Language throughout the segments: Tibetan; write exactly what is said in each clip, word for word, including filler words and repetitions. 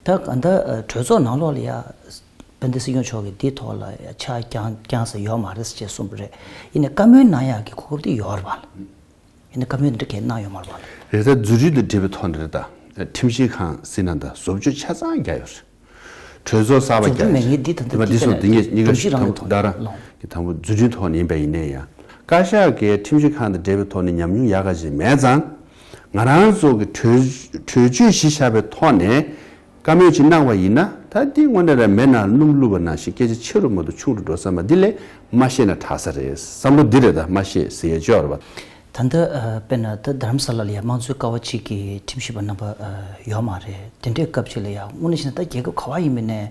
ད་ག་ད་གྲོས་ཚོགས་ནང་ལོགས་ལ་ཡ་དཔལ་ལྡན་སྲིད་སྐྱོང་མཆོག་གིས་འདིའི་ཐོག་ལ་ཡ་ཆ་རྐྱང་རྐྱང་ཟེར་ཡོད་མ་རེད་ཅེས་གསུངས་པ་རེད། ཡིན་ནའི་བཀའ་མོལ་གནང་ཡག་གི་གོ་སྐབས་དེ་ཡོད་རེད་པ། ཡིན་ནའི་བཀའ་མོལ་འདི་འདྲ་གས་གནང་ཡོད་མ་རེད་པ། རེད། ད་འཛུགས་སྐྲུན་དང་འབྲེལ་བའི་ཐོག་ནས་རེད། ད་ཁྲིམས་ཞིབ་ཁང་ཟེར་ན་ད་བཟོ་བཅོས་ཆ་ཚང་རྒྱག་ཡོད་རེད། གྲོས་ཚོགས་གསར་པ་འཛུགས་སྐྲུན་མེད་མཁན་འདི་ད་ལྟ་འདི་ག་ལ་ལོང་། སྒྲོམ་གཞི་རང་གི་ཐོག་ད་རང་གི་དང་པོ་འཛུགས་སྐྲུན་ཐོག་ནས་ཡིན་པ་ཡིན་ནའི་ཡང་། བཀའ་ཤག་གིས་ཁྲིམས་ཞིབ་ཁང་དང་འབྲེལ་བའི་ཐོག་ནས་ཉམས་མྱོང་ཡག་ག་ཞིག་མེད་ཙང་། ང་རང་ཚོ་གི་གྲོས་གྲོས་ཆོད་གཞི་བཞག་པའི་ཐོག་ནས་བཀའ་མོལ་ཅིག་གནང་བ་ཡིན་ན། ད་འདི་དངོས་གནས་རང་མེ་ནང་སྣུམ་བླུགས་པ་ནང་བཞིན་སྐད་ཆ་ཆེ་རུ་མ་གཏོགས་ཆུང་རུ་འགྲོ་བསམ་པ་འདི་ལས་མ་བཤད་ན་དྲག་ས་རེད། བསམ་བློ་འདི་རེད། ད་མ་བཤད་ཟེར་ཡས་ཅོག་རེད་པ། ད་ལྟ་ཨ་དཔེར་ན་ད་རྡ་རམ་ས་ལ་ལ་ཡ་དམངས་གཙོའི་ཀ་བ་གཅིག་གི་ཁྲིམས་ཞིབ་པ་རྣམ་པ་ཨ་ཡོད་མ་རེད། དེ་འདྲའི་སྐབས་ཅིག་ལ་ཡ་དངོས་གནས་བྱས་ན་ད་རྒྱལ་ཁབ་ག་བ་ཡིན་པ་ནས་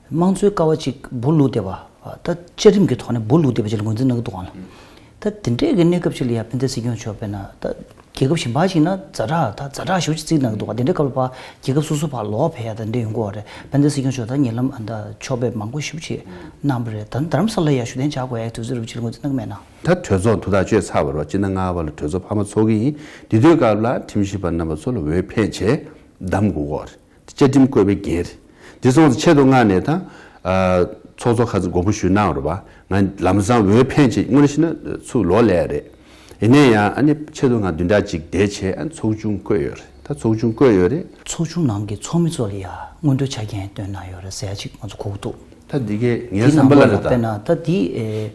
དམངས་གཙོའི་ཀ་བ་གཅིག་འབུ་བླུགས་བསྡད་པ། ད་བཅའ་ཁྲིམས་ཀྱི་ཐོག་ནས་འབུ་བླུགས་བསྡད་པ་ཅིག་ལ་ངོས་འཛིན་གནང་གི་འདུག་ག་ལ། ད་དེ་འདྲའི་གི་གནས་སྐབས་ཅིག་ལ་ཡ་དཔལ་ལྡན་སྲིད་སྐྱོང་མཆོག་དཔེར་ན་ད་རྒྱལ་ཁབ་གཞན་པ་ཞིག་ན་ཛ་དྲག་ད་ཛ་དྲག་ཞེ་པོ་ཅིག་བརྩིས་གནང་གི་འདུག་ག་དེ་འདྲའི་སྐབས་ལ་ཕར་རྒྱལ་ཁབ་སོ་སོ་ཕར་ལོག་ཕེབས་ཡ་ད་འདྲ་ཡོང་གི་ཡོད་རེད། དཔལ་ལྡན་སྲིད་སྐྱོང་མཆོག་ད་ཉེ་ལམ་ཨ་ད་ཕྱོགས་ཕེབས་མང་པོ་ཞེ་པོ་ཅིག་གནང་བ་རེད། ད་རྡ་རམ་ས་ལ་ཡ་བཞུགས་གདན་འཇགས་དགོས་ཡ་དུས་ཚོད་རེད་པ་ཅིག་ལ་ངོས་འཛིན་གནང་གི་མེད་ན། ད་གྲོས་ཚོགས་དུས་ཐག་གཅོད་ཚར་བ་རེད་པ། སྤྱི་ཟླ་ལྔ་པ་ལ་གྲོས་ཚོགས་འཕར་མ་ཚོགས་ཀྱི་ཡིན། དེ་དུས་སྐབས་ལ་ཁྲིམས་ཞིབ་པ་རྣམ་པ་ཚོ་ལ་འོས་འཕེན་བྱས་གདམ་དགོས་ཀྱི་ཡོད་རེད། བཅའ་ཁྲིམས་བཀོད་པའི་འགན་རེད། འདི་སོང་ཙང་ཆེད་དུ་མངགས་ནས་ད་ཨ་ཚོགས་གཙོ་ཁ་ཚ་དགོངས་པ་ཞུས་གནང་རེད་པ། ང་ལམ་སང་འོས་འཕེན་བྱས་དངོས་གནས་བཤད་ན་ཚུར་ལོག་སླེབས་ཡ་རེད། ཡིན་ནའི་ཡང་ཨ་ནི་ཆེད་དུ་མངགས་བདུན་ཕྲག་གཅིག་བསྡད་བྱས་ཨ་ཚོགས་ཆུང་བསྐོས་ཡོད་རེད། ད་ཚོགས་ཆུང་བསྐོས་ཡོད་རེད། ཚོགས་ཆུང་ནང་གི་ཚོགས་མི་ཚོ་ལ་ཡ་སྔོན་འགྲོའི་ཆ་རྐྱེན་བཏོན་གནང་ཡོད་རེད་ཟེར་ཡ་ཅིག་ང་ཚོ་གོ་གི་འདུག་དེ་ནང་ལོགས་ལ་དཔེར་ན་ད་དེ་ཨེ་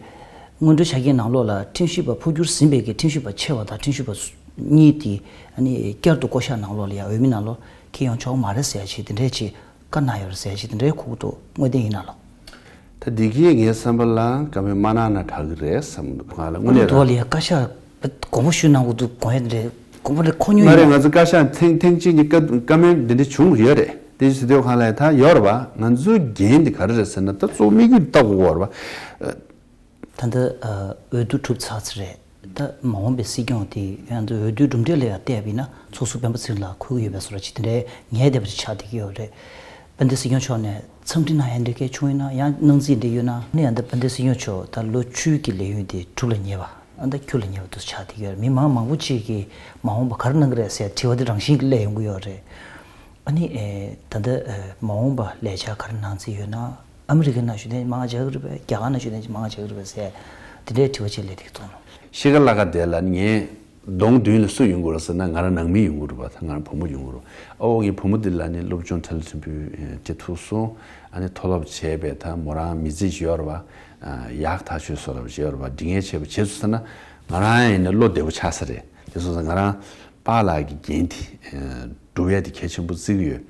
སྔོན་འགྲོའི་ཆ་རྐྱེན་ནང་ལོགས་ལ་ཁྲིམས་ཞིབ་པ་འཕོ་འགྱུར་ཟིན་པའི་གི་ཁྲིམས་ཞིབ་པ་ཆེ་བ་དང་ཁྲིམས་ཞིབ་པ་གཉིས་དེ་ཨ་ནི་བསྐྱར་དུ་བསྐོ་གཞག་ནང་ལོགས་ལ་ཡ་འོས་མི་ནང་ལོགས་འཁྱེར་ཡོང་ཆོག་མ་རེད་ཟེར་ཡ་ཅིག་དེ་འདྲའི་ཅིག་བཀའ་གནང་ཡོད་རེད་ཟེར་ཡ་ཅིག་དེ་འདྲའི་གོ་གི་འདུག་དངོས་བདེན་ཡིན་ན་ལོ། ད་འདི་གིས་ངའི་བསམ་པ་ལ་བཀའ་མོལ་མ་གནང་ན་དྲག་གི་རེད་བསམ་གི་འདུག་ང་ལ་དངོས་གནས་དོ་ལ་ཡ་བཀའ་ཤག་དགོངས་པ་ཞུ་གནང་དགོས་འདུག་དགོངས་ཡ་དེ་འདྲའི་དགོངས་པ་རེ་འཁོར་མྱོང་མ་ཡིན་རེད། ན། ང་ཚོ་བཀའ་ཤག་ཐེངས་ཐེངས་གཅིག་གཉིས་བཀའ་བཀའ་མོལ་འདི་འདྲ་བྱུང་ཡོད་རེད། དེ་བྱེད་དུས་གང་ལ་ད་ཡོད་རེད་པ། ང་ཚོའི་འགན་དེ་ག་རེ་རེད་ཟེར་ན་ད་གཙོ་བོ་དམིགས་ཡུལ་ལྟ་དགོས་རེད་པ། ད་ལྟ་འོས་བསྡུ་གྲུབ་ཚར་ཚར་རེད། ད་མ་འོངས་པའི་སྲིད་སྐྱོང་དེ་ཡང་ད་འོས་བསྡུའི་གྲུབ་འབྲས་ལ་ཡང་བལྟས་པ་ཡིན་ན་ཚོགས་ཟུར་སྤེན་པ་ཚེ་རིང་ལགས་འཁོད་ཀྱི་ཡོད་པའི་བཟོ་འདྲ་ཅིག་དེ་འདྲའི་ངེས་བསྡད་པ་ཅིག་ཆགས་བསྡད་ཀྱི་ཡོད་རེད། དཔལ་ལྡན་སྲིད་སྐྱོང་མཆོག་ནས་འཚམས་འདྲི་གནང་ཡ་འདྲ་སྐད་བྱུང་ཡིན་ན་ཡང་གནང་རྩིས་འདྲ་ཡོད་ན་ནི་ཡང་ད་དཔལ་ལྡན་སྲིད་སྐྱོང་མཆོག་ད་ལོ་བཅུའི་གི་ལས་ཡུན་དེ་གྲུབ་ལ་ཉེ་བ་ཨ་ད་འཁྱོལ་ལ་ཉེ་བ་དུ་ཆགས་བསྡད་ཀྱི་ཡོད་རེད། མི་མང་མང་པོ་ཅིག་གིས་མ་འོངས་པ་ག་རེ་གནང་གི་རེད་ཟེར་དྲི་བ་དེ་རང་བཞིན་གྱིས་སླེབས་ཡོང་གི་ཡོད་རེད། ཨ་ནི་ཨེ་ད་ལྟ་ཨེ་མ་འོངས་པ་ལས་འཆར་ག་རེ་གནང་རྩིས་ཡོད་ན། ཨ་མི་རི་ཀའི་ནང་བཞུགས་མཁན་མང་ཆེ་གི་རེད་པས། རྒྱ་གར་ནང་བཞུགས་མཁན་མང་ཆེ་གི་རེད་པས་ཟེར་དེ་འདྲའི་དྲི་བ་ཅིག་སླེབས་བསྡད་ཀྱི་འདུག་ནོ། ཤི་ཁ་ལ་ཁ་དེ་ལ་ངས་གདོང་མདུན་ལ་སུ་ཡོང་གི་རེད་ཟེར་ན་ང་རང་ནང་མི་ཡོང་གི་རེད་པ། ད་ང་རང་བུ་མོ་ཡོང་གི་རེད། ཨ་འོ་ངའི་བུ་མོ་འདི་ལ་ནི་སློབ་སྦྱོང་ཁྲ་ལ་ཕྲན་བུ་ཨེ་སྤྲད་ཐུབ་སོང་། ཨ་ནི་མཐོ་སློབ་བྱས་པས་ད་མོ་རང་མི་ཚེ་ཞིག་ཡོད་རེད་པ། ཨ་ཡག་ཐག་ཆོད་སོང་རེད་པ། བྱས་ཡོད་རེད་པ། འདི་ངས་བྱས་པ་བྱས་སོང་ཟེར་ན་ང་རང་ཡིན་ན་བློ་བདེ་པོ་ཆགས་ས་རེད། དེ་སོང་ཙང་ང་རང་པཱ་ལགས་ཀྱི་འགན་དེ་ཨེ་སྒྲུབ་ཡ་དེ་གལ་ཆེན་པོ་བརྩི་གི་ཡོད།